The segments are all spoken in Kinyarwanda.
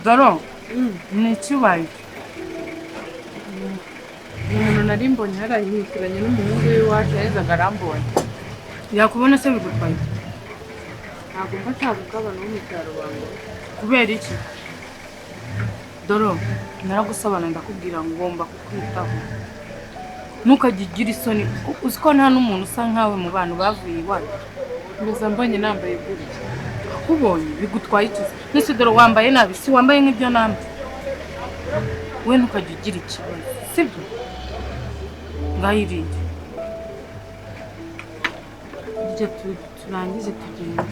Doro, ni ikibaye. Umuntu nari mbonye harahindukiranye n'umuhungu w'iwacu yazaga arambonye. Yakubona se bigutwaye? Ntabwo mba nshaka ko abantu bo mu cyaro bambona. Kubera iki? Doro, naragusobanura ndakubwira ngomba kukwitaho. Ntukajye ugira isoni, uzi ko nta n'umuntu usa nkawe mu bantu bavuye iwacu. Mbese mbonye nambaye gutya. Akubonye bigutwaye iki? Nese dore wambaye nabi, si wambaye nk'ibyo nambaye. We ntukajye ugira ikibazo, sibyo? Ngayirinde. Iryo turangize tugende.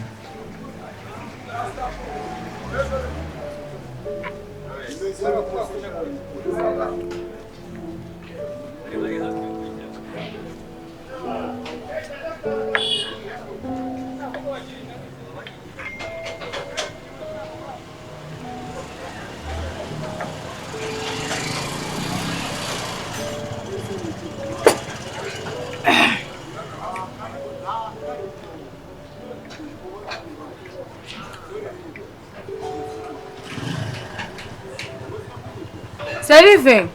Serive.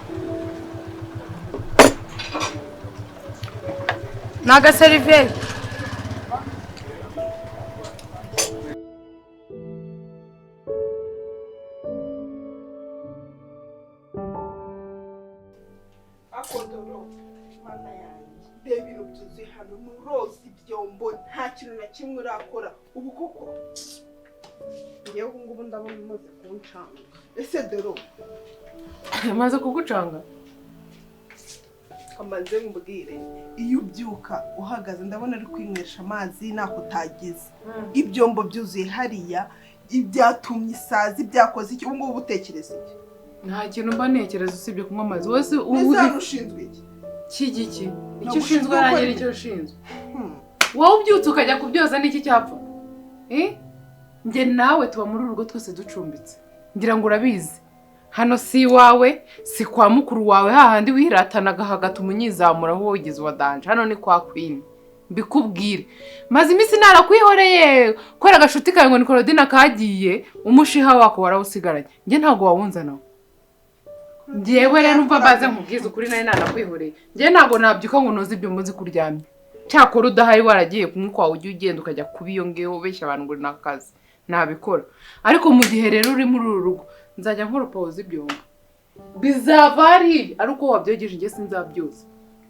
Naga serive. Akodoro mana yanjye reba ibintu byuzuye hano nuroza ibyombo nta kintu na kimwe urakora ubu koko ngewe ubu ngubu ndabona umaze kuncanga. Ese Doro maze kugucanga? Amaze nkubwire iyo ubyuka uhagaze ndabona ari kwinywesha amazi nako utagize ibyombo byuzuye hariya ibyatumye isazi byakoze iki ubu ngubu utekereza iki? Nta kintu mba ntekereza usibye kunywa amazi. Wese ubu ushinzwe iki? Kigiki icyo ushinzwe nanjye nicyo ushinzwe. Wowe ubyutse ukajya kubyoza n'iki cyapfa? Njye nawe tuba muri urugo twese ducumbitse, ngira ngo urabizi. Hano si iwawe, si kwa mukuru wawe hahandi wiratanaga hagati umunyizamura aho wigeze wa danje. Hano ni kwa Queen. Mbikubwire. Maze iminsi narakwihoreye kubera agashuti kawe ngo ni Claudine kagiye, umushiha wako warawusigaranye. Njye ntago wawunza nawe. Njyewe rero numva mbaze nkubwize ukuri nari nanakwihoreye. Njye ntago nabyuka ngo noze ibyo muzi kuryamye. Cyakora udahari waragiye kumwe kwawe ujye ugenda ukajya kuba iyo ngiyo ubeshya abantu ngo nakazi. Nabikora. Ariko mu gihe rero uri muri uru rugo nzajya nkoropa woza ibyombo. Bizava hariya ari uko wabyogeje njye sinzabyoza.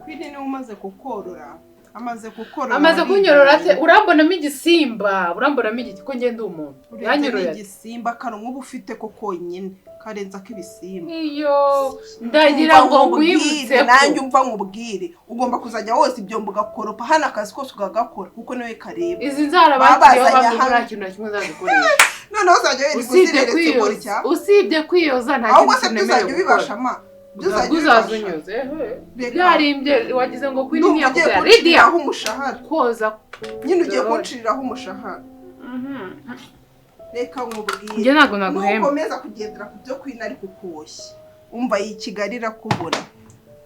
Queen niwe umaze kukorora. Amaze kukorora. Amaze kunyorora ate? Urambonamo igisimba, urambonamo igiti ko ngenda umuntu. Yanyoroye igisimba karumwe uba ufite ko konyine karenza k'ibisimba. Iyo ndagira ngo nkwibutse nanjye umva nkubwire ugomba kuzajya woza ibyombo ugakoropa hano akazi kose ugagakora kuko niwe kareba. Izi nzara bakiriyeho bamwe nta kintu na kimwe nzazikoresha. Noneho uzajya wirirwa uzireretse gutya. Usibye kwiyoza nta kintu kinemerewe gukora. Uzaza unyoze byarimbye wagize ngo Queen ntiyakubwira Lydia umushahara koza nyine ugiye kunciriraho umushahara. Reka nkubwire njye ntago naguhemba nukomeza kugendera ku byo Queen ari kukoshya umva iyi Kigali irakubona.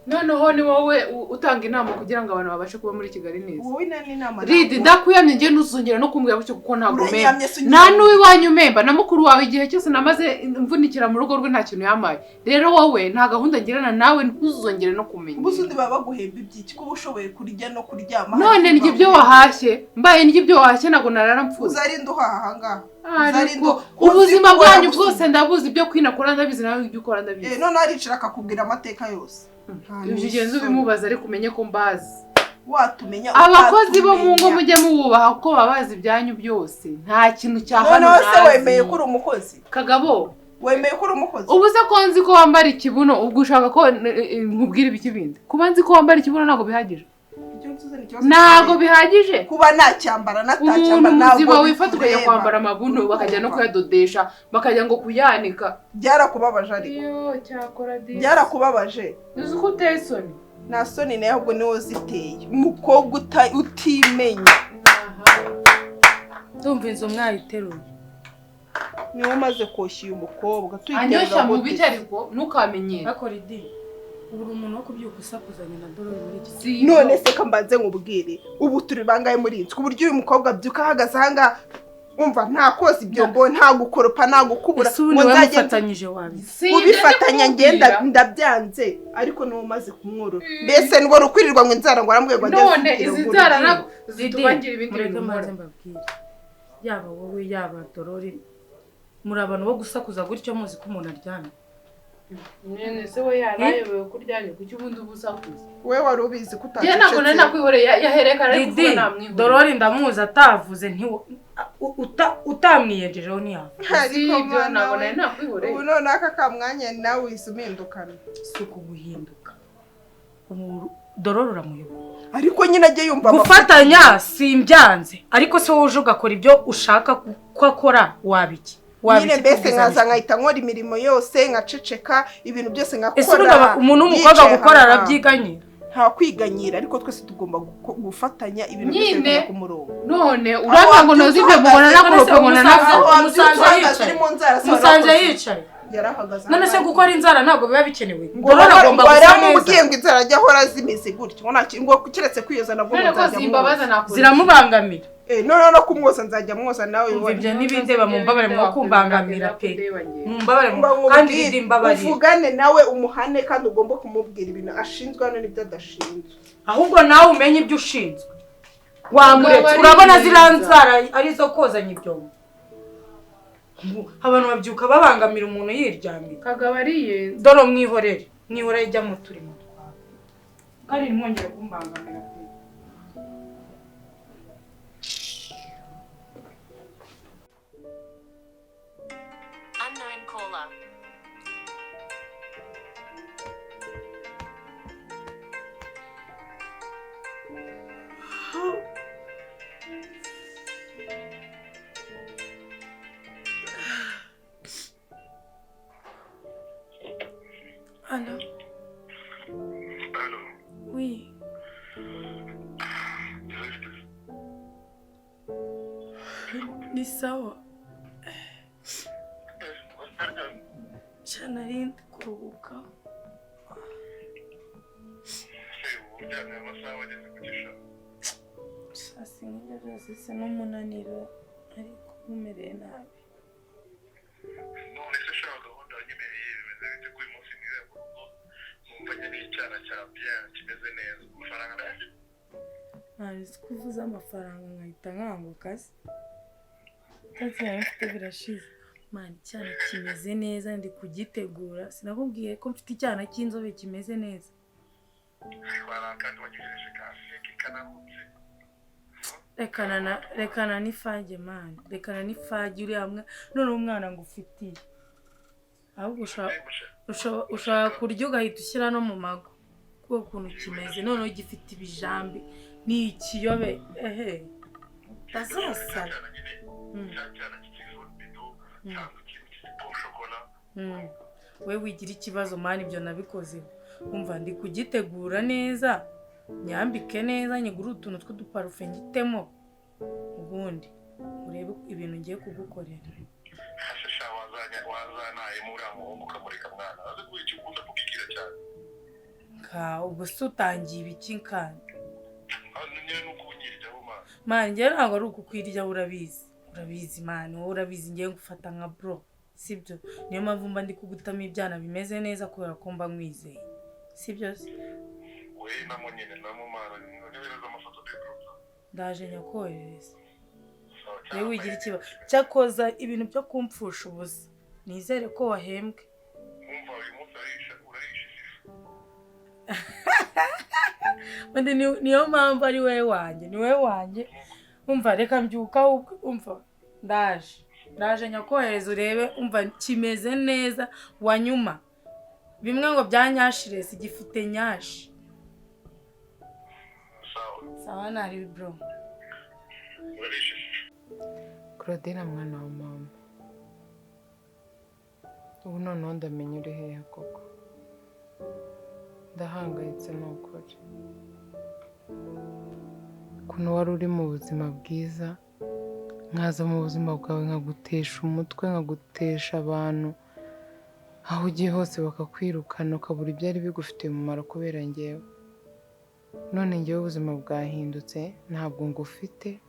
Noneho ni wowe utanga inama kugira ngo abantu babashe kuba muri Kigali neza. Wowe nani inama? Ridi ndakuyamye ngiye ntuzongera no kumbwira gutyo kuko ntabwo umemba. Nta n'uwiwanyu umemba na mukuru wawe igihe cyose namaze mvunikira mu rugo rwe nta kintu yamaye. Rero wowe nta gahunda ngirana nawe ntuzongere no kumenya. Ubuze undi baba baguhemba ibyiki kuba ushoboye kurya no kuryama. None ndya ibyo wahashye, mbaye ndya ibyo wahashye ntabwo narara mpfuye. Uzarinda uhaha aha ngaha. Ubuzima bwanyu bwose ndabuzi ibyo Queen akora ndabizi nawe ibyo ukora ndabizi. None aricara akakubwira amateka yose. Ibyo ugenza ubimubaza ariko umenye ko mbazi. Watumenya abakozi bo mu ngo mujye mububaha kuko baba bazi ibyanyu byose. Nta kintu cya hano. Noneho se wemeye ko uri umukozi? Kagabo wemeye ko uri umukozi? Ubu se ko nzi ko wambara ikibuno ubwo ushaka ko nkubwira ibiki bindi? Kuba nzi ko wambara ikibuno ntabwo bihagije. Ntabwo bihagije. Kuba nacyambara natacyambara umuntu muzima wifata ukajya kwambara amabuno bakajya no kuyadodesha bakajya ngo kuyanika. Byarakubabaje ariko. Iyo cyakora disi. Byarakubabaje. Uzi ko uteye isoni? Nta soni nayo ahubwo niwo ziteye. Umukobwa utimenya. Ndumva inzu mwayiteruye. Niwe umaze koshya uyu mukobwa. Anyoshya mu bice ariko ntukamenyere. Bakora idini. Uri umuntu wo kubyuka usakuzanya na Dorori muri iki. None se ka mbanze nkubwire ubu turi bangaye muri inzu ku buryo uyu mukobwa abyuka ahagaze aha ngaha Umva, nta koza ibyombo, nta gukoropa, nta gukubura. Ese ubu ni Ngo wowe nzagende mufatanyije wabi? Kubifatanya ngenda ndabyanze, ariko niwe umaze kumworora. Mbese ngo rukwirirwa ngo inzara, ngo arambwiye ngo ajye None azigira izi ngo nzara urugwiro. ntabwo zitubangira ibindi Mureke bintu mbanze nkora. mbabwire, yaba wowe, yaba Dorori, muri abantu bo gusakuza gutyo muzi ko umuntu aryamye? Mwene se we yarayobewe ko uryamye, kuki ubundi uba usakuza? We wari ubizi ko Njye ntabwo nari utacecetse? nakwihoreye, yaherekana ari Didi, kuvuga namwihoreye. Dorori ndamuzi, atavuze utamwiyenjejeho ntiyavuga. Si Ariko ibyo, mana ntabwo we. nari nakwihoreye. Ubu none aka kamwanya nawe uhise umpindukana. Si ukuguhinduka. Dorori uramuyobora. Ariko nyine ajye yumva Gufatanya simbyanze, ariko se wowe uje ugakora ibyo ushaka ko akora, wabiki? Nyine mbese nkaza nkahita nkora imirimo yose, nkaceceka, ibintu byose Ese ubundi nkakora, umuntu w'umukobwa yicaye gukora ahantu. arabyiganyira? Nta kwiganyira, ariko twese tugomba gufatanya, ibintu byose Nyine. bikajya ku murongo. None uranga ngo noze ibyo, mubona nakoropa, mbona None se nako Aho wabyutse Umusanze uhagaze yicaye. uri mu nzara se Musanze warakoze? yicaye. Yarahagaze. None se gukora inzara ntabwo biba bikenewe? Ngo Dorori agomba ngo gusa yaramubwiye neza. ngo inzara ajya ahora zimeze gutyo, ngo nta ngo keretse kwiyoza nabwo ngo None ko nzajya zimbabaza mwoza. nakora? Ziramubangamira. Eh, none no kumwoza nzajya mwoza nawe Umva, ubona. ibyo ntibindeba, mumbabare mwo kumbangamira pe, mumbabare. Mba Kandi nkubwire, Didi, mbabarira. uvugane nawe umuhane, kandi ugomba kumubwira ibintu ashinzwe hano n'ibyo adashinzwe. Ahubwo nawe umenye ibyo ushinzwe, wamuretse. Mugabo Urabona ari ziriya mwiza. nzara arizo kozanya ibyombo? Abantu babyuka babangamira umuntu yiryamiye. Kagabo ariyenza. Dore mwihorere, mwihorere, ijya mu turimo twawe, kandi ntimwongere kumbangamira pe. Unknown caller. Allô? Allô? Oui. Désolé. Ni sawa. Sha, nari ndi kuruhuka. Se ubu uryamye amasaha wageze ku gisha? Sha, sink'ibyo byose, se n'umunaniro, ariko nkumereye nabi. None se shaka, gahunda wanyemereye bimeze bite, ko uyu munsi niriwe mu rugo nkumva nkeneye icyana cya bien kimeze neza? Amafaranga ndayafite. Ntazi ko uvuze amafaranga nkahita nkanguka se? Itariki yawe mfite birashize. Mani, icyana kimeze neza, ndi kugitegura. Sinakubwiye ko mfite icyana cy'inzobe kimeze neza? Ariko hari akandi wanyohereje ka fake kanahutse. Rekana n'ifage mani, rekana n'ifage. Uriya mwana, noneho umwana ngufitiye, ahubwo ushobora kurya ugahita ushyira no mu mago kuko ukuntu kimeze. Noneho gifite ibijambi, ni ikiyobe, ehe, utazasara. Cyana nyine, cya cyana cy'ikijobido cyangwa ikintu cy'igipo shokora. We wigira ikibazo mani, ibyo nabikozeho. Umva, ndi kugitegura neza, nyambike neza, nyigure utuntu tw'uduparufe ngitemo, ubundi urebe ibintu ngiye kugukorera. Hasi sha, wazanya wazanaye muri uriya muhungu ukamureka mwana azi ko icyo ukunda kubwira cyane. Ka ubwo se utangiye ibiki kandi? Ah, nyine ni uko unyiryaho mwana. Mani, njyewe ntabwo ari ukukwirya, urabizi, urabizi mani, wowe urabizi, ngiye gufata nka bro, sibyo? Niyo mpamvu mba ndi kugutamo ibyana bimeze neza, kubera ko mba nkwizeye, sibyo se? We namo nyine namo mwana, nyohereza amafoto bro. Ndaje nyakoherereza. Sawa cyane. Wowe wigira ikibazo, cyakoza ibintu byo kumpfusha ubusa, nizere ko wahembwe. Wumva uyu munsi urarisha, urarisha ifu. Ubundi niyo mpamvu ari wowe wanjye, ni wowe wanjye. Umva, reka mbyuka ahubwo. Umva, ndaje nyakohereza urebe. Umva, kimeze neza wanyuma, bimwe ngo bya nyashiresi, gifite nyashi. Sawa. Sawa, nari bro. Urarisha ifu. Claudine, mwana wa mama, ubu noneho ndamenya uri hehe koko? Ndahangayitse ni ukuri. Ukuntu wari uri mu buzima bwiza, nkaza mu buzima bwawe nkagutesha umutwe, nkagutesha abantu, aho ugiye hose bakakwirukana, ukabura ibyari bigufitiye umumaro kubera njyewe. None njyewe ubuzima bwahindutse, ntabwo ngufite.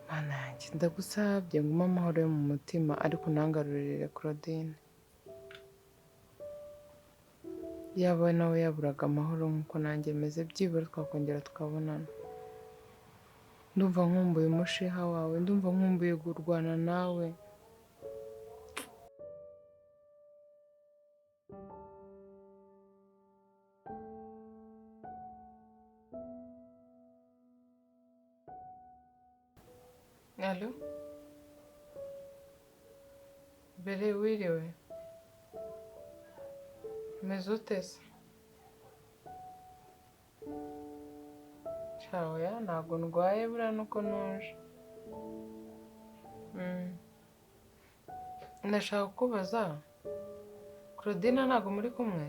Mana yanjye, ndagusabye ngo umpe amahoro yo mu mutima, ariko unangarurire Claudine. Yaba nawe yaburaga amahoro nk'uko nanjye meze, byibura twakongera tukabonana. Ndumva nkumbuye umushiha wawe, ndumva nkumbuye kurwana nawe. Allo? Bere wiriwe? Meze ute se? Oya, ntabwo ndwaye buriya nuko nuje. Ndashaka kukubaza, Claudine ntabwo muri kumwe?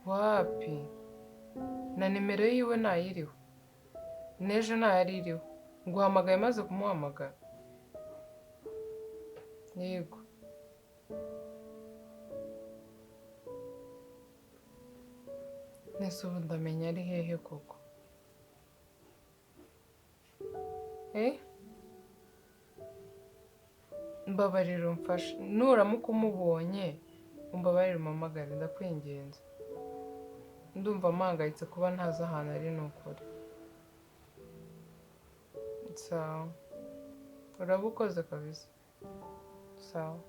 Wapi? Na nimero yiwe ntayiriho, n'ejo ntayari iriho. Nguhamagaye maze kumuhamagara. Yego. Nese ubu ndamenya ari hehe koko? Mbabarira umfashe, nuramuka umubonye umbabarire umpamagare, ndakwinginze. Ndumva mpangayitse kuba ntazi ahantu ari nukuri. Sawa, uraba ukoze kabisa. Sawa.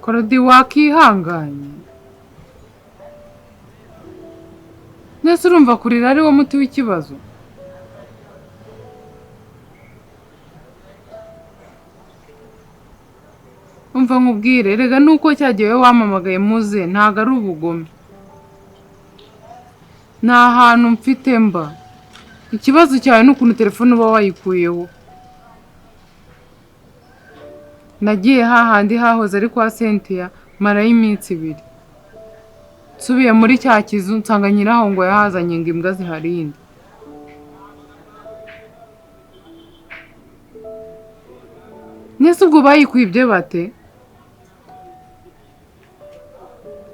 Korodi wakihanganye. Nese urumva kurira ari wo muti w'ikibazo? Umva nkubwire, erega nuko cyagiye wamamagaye muze ntago ari ubugome. Nta hantu mfite mba. Ikibazo cyawe n'ukuntu telefone uba wayikuyeho. Nagiye hahandi hahoze ari kwa Cynthia marayo iminsi ibiri. Nsubiye muri cya kizu nsanga nyiraho ngo yahazanye ngo imbwa ziharinde. Nese ubwo bayikwibye bate?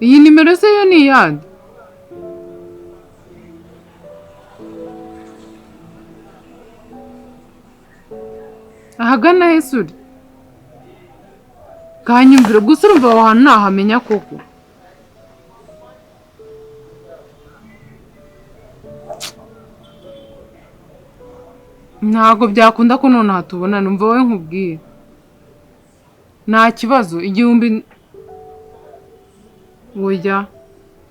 Iyi nimero se yo ni iyande? Ahagana he se uri? Kanyumvira gusa urumva aho hantu nahamenya koko. Ntabwo byakunda ko nonaha tubonana, umva wowe nkubwire. Nta kibazo, 1000 oya.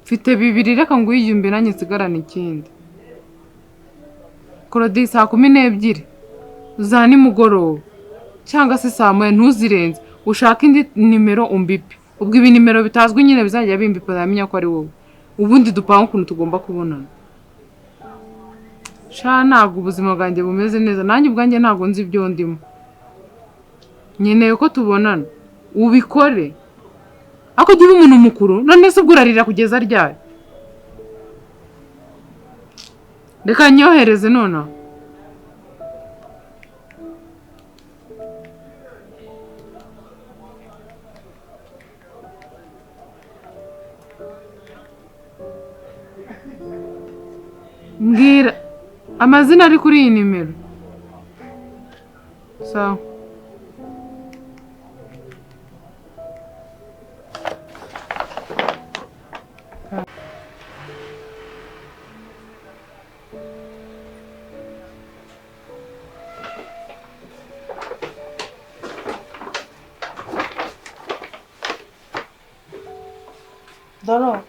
Mfite 2 reka nguhe 1000 nanjye nsigarane ikindi. Korodi saa 12 za nimugoroba cyangwa se saa 1 ntuzirenze. Ushaka indi nimero umbipe. Ubwo ibi nimero bitazwi nyine bizajya bimbipa ndamenya ko ari wowe. Ubundi dupanga ukuntu tugomba kubonana. Sha ntabwo ubuzima bwanjye bumeze neza, nanjye ubwanjye ntabwo nzi ibyo ndimo. Nkeneye ko tubonana. Ubikore. Ako jya uba umuntu mukuru, none se ubwo urarira kugeza ryari? Reka nyohereze nonaha. Mbwira amazina ari kuri iyi nimero. Sawa. Doro,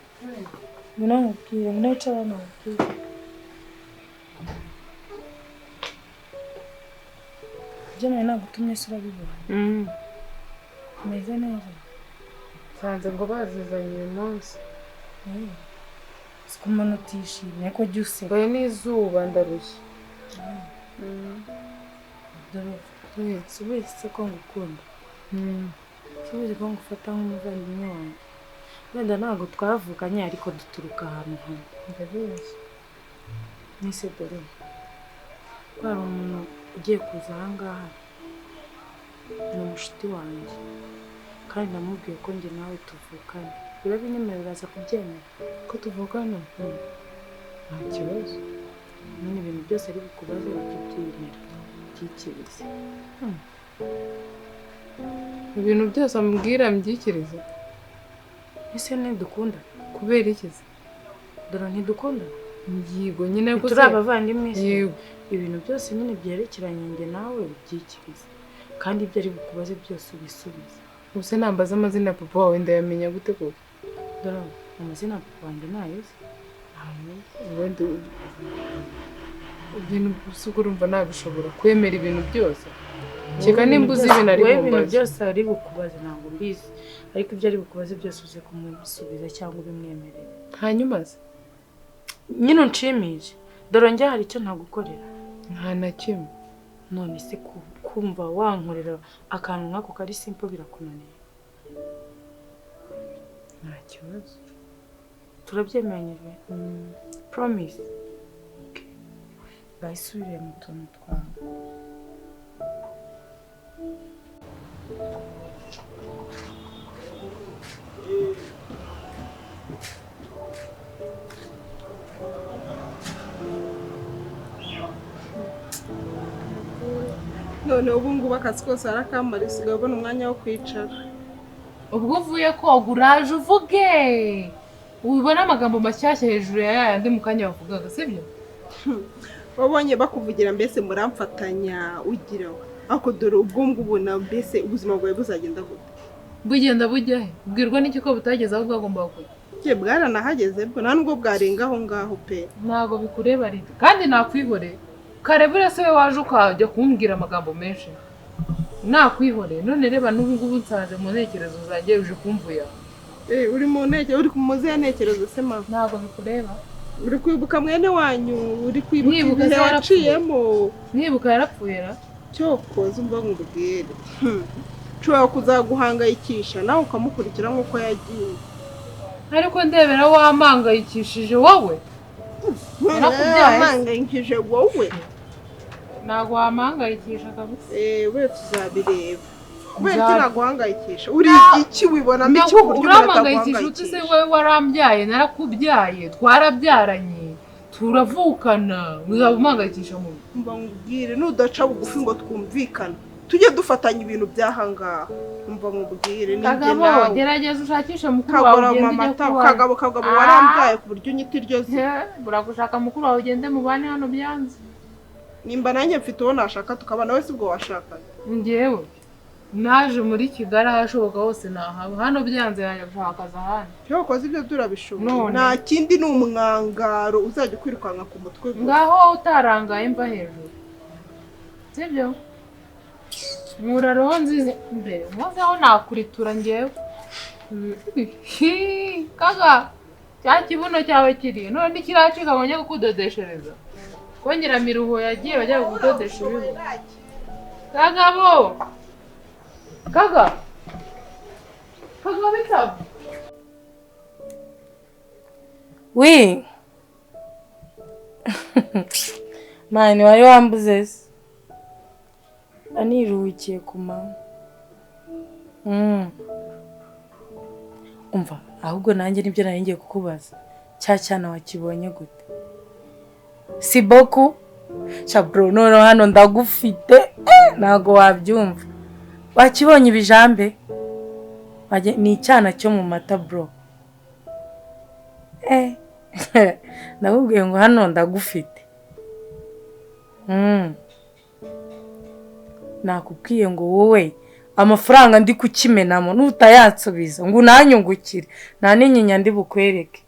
ngwino nkubwire, ngwino wicare hano nkubwire. Ibyo nari nagutumye se urabibona? Umeze neza? Nsanze ngo bazizanye uyu munsi. Siko umuntu utishimye ko jya useka. Oya n'izuba ndarushye. Doro, si ubizi se ko ngukunda? Si ubizi ko ngufata nk'umuvandimwe wanjye? Wenda ntabwo twavuganye ariko duturuka ahantu hamwe. Ndabizi. Nese dore ko hari umuntu ugiye kuza aha ngaha, ni umushuti wanjye kandi namubwiye ko njye nawe tuvukana. Urabinyemerera uraza kubyemera? Ko tuvukana? Nta kibazo. Nyine ibintu byose ari bukubaze ujye ubyemera, ubyikirize. Ibintu byose ambwira mbyikirize? Ese ntidukunda? Kubera iki se? Dore ntidukunda? Yego nyine ko turi abavandimwe se. Yego. Ibintu byose nyine byerekeranye njye nawe ubyikirize. Kandi ibyo ari bukubaze byose ubisubize. Ubuse nambaza amazina ya papa wawe ndayamenya gute koko? Dore amazina ya papa wanjye ntayo uzi? Wenda ibintu urumva nabishobora kwemera ibintu byose. Keka nimba uzi ibintu ari Wowe ibintu bumbaze. byose ari bukubaze ntabwo mbizi. Ariko ibyo ari bukubaze byose uze kumusubiza cyangwa ubimwemerere. Hanyuma se? Nyine unshimishe. Dore njye hari icyo ntagukorera. Nta na kimwe. None se kumva wankorera akantu nk'ako kari simple birakunaniye? Nta kibazo. Turabyemeranyije? Promise. Okay. Bayisubire mu tuntu twawe. None ubu ngubu akazi kose arakamara, usigaye ubona umwanya wo kwicara. Ubwo uvuye koga uraje uvuge ubona amagambo mashyashya hejuru ya yayandi mu kanya wavugaga, sibyo? Wabonye bakuvugira mbese muramfatanya ugira ako dore ubwo ngubu na mbese ubuzima bwawe buzagenda gute? Bugenda bujya he? Ubwirwa n'iki ko butageze aho bwagombaga kujya? Njye bwaranahageze bwo nta nubwo bwarenga aho ngaho pe. Ntabwo bikureba rito kandi nakwihoreye. Kare buriya se we waje ukajya kumbwira amagambo menshi. Nakwihoreye none reba n'ubu ngubu nsanze mu ntekerezo zanjye uje kumvuya. Uri mu ntekerezo, uri ku muze ntekerezo se mama. Ntabwo bikureba. Uri kwibuka mwene wanyu, uri kwibuka ibihe waciyemo. Mwibuka yarapfuye ra? Cyokoze umva nkubwire. Nshobora kuzaguhangayikisha nawe ukamukurikira nk'uko yagiye. Ariko ndebera wampangayikishije wowe. Narakubyaye. Wampangayikishije wowe. Ntabwo wampangayikisha kabisa. We tuzabireba. Kubera iki naguhangayikisha? Uri iki wibonamo iki ku buryo urampangayikisha ute se? Wowe warambyaye, narakubyaye, twarabyaranye, turavukana, uzaba umpangayikisha mu mba nkubwire nudaca bugufi ngo twumvikane. Tujye dufatanya ibintu by'ahangaha. Umva nkubwire ninjye nawe. Gerageza ushakishe mukuru wawe ugende ujye kuba. Kagabo kagabo warambyaye ku buryo unyita iryo zina. Buragushaka mukuru wawe ugende mubane hano byanze. Nimba nanjye mfite uwo nashaka tukabana, wese ubwo washakaga. Njyewe naje muri Kigali ahashoboka hose nahaba. Hano byanze najya gushaka akazi ahandi. Cyokoze ibyo turabishoboye. Nta kindi ni umwangaro uzajya ukwirukanka ku mutwe. Ngaho utarangaye mva hejuru. Sibyo? Nkura roho nziza imbere. Nkoze aho nakuritura njyewe. Kaga cya kibuno cyawe kiri none ntikiracika ngo njye kukudodeshereza. Kongera miruho yagiye bajya kukudodesha ibibuno. Kagabo! Kaga! Kaga bitabo! Oui. Mani wari wambuze se? Aniruhukiye ku manywa. Umva, ahubwo nanjye nibyo nari ngiye kukubaza. Cya cyana wakibonye gute? Si boku? Sha bro, noneho hano ndagufite, ntago wabyumva. Wakibonye ibijambe? Ni icyana cyo mu mata bro. Ndakubwiye ngo hano ndagufite. Nakubwiye ngo wowe amafaranga ndi kukimenamo nutayansubiza ngo unanyungukire nta n'inyinya ndi bukwereke.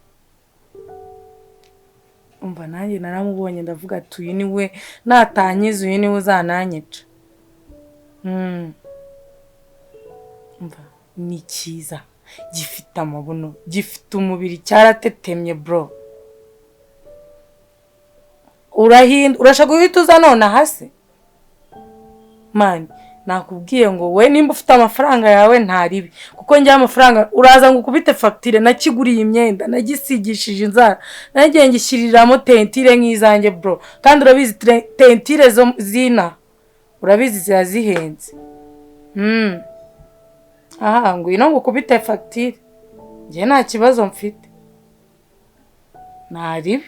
Umva nanjye naramubonye ndavuga ati uyu ni we, natanyiza uyu ni we uzananyica. Umva ni cyiza, gifite amabuno, gifite umubiri, cyaratetemye bro. Urahinda, urashaka guhita uza nonaha se? Mani nakubwiye ngo we nimba ufite amafaranga yawe ntaribi, kuko njye amafaranga uraza ngo ukubite fagitire, nakiguriye imyenda, nagisigishije inzara, nagiye ngishyiriramo tentire nk'izanjye bro. Kandi urabizi tentire zo zina urabizi ziba zihenze. Aha ngwino ngo ukubite fagitire, njye nta kibazo mfite, ntaribi.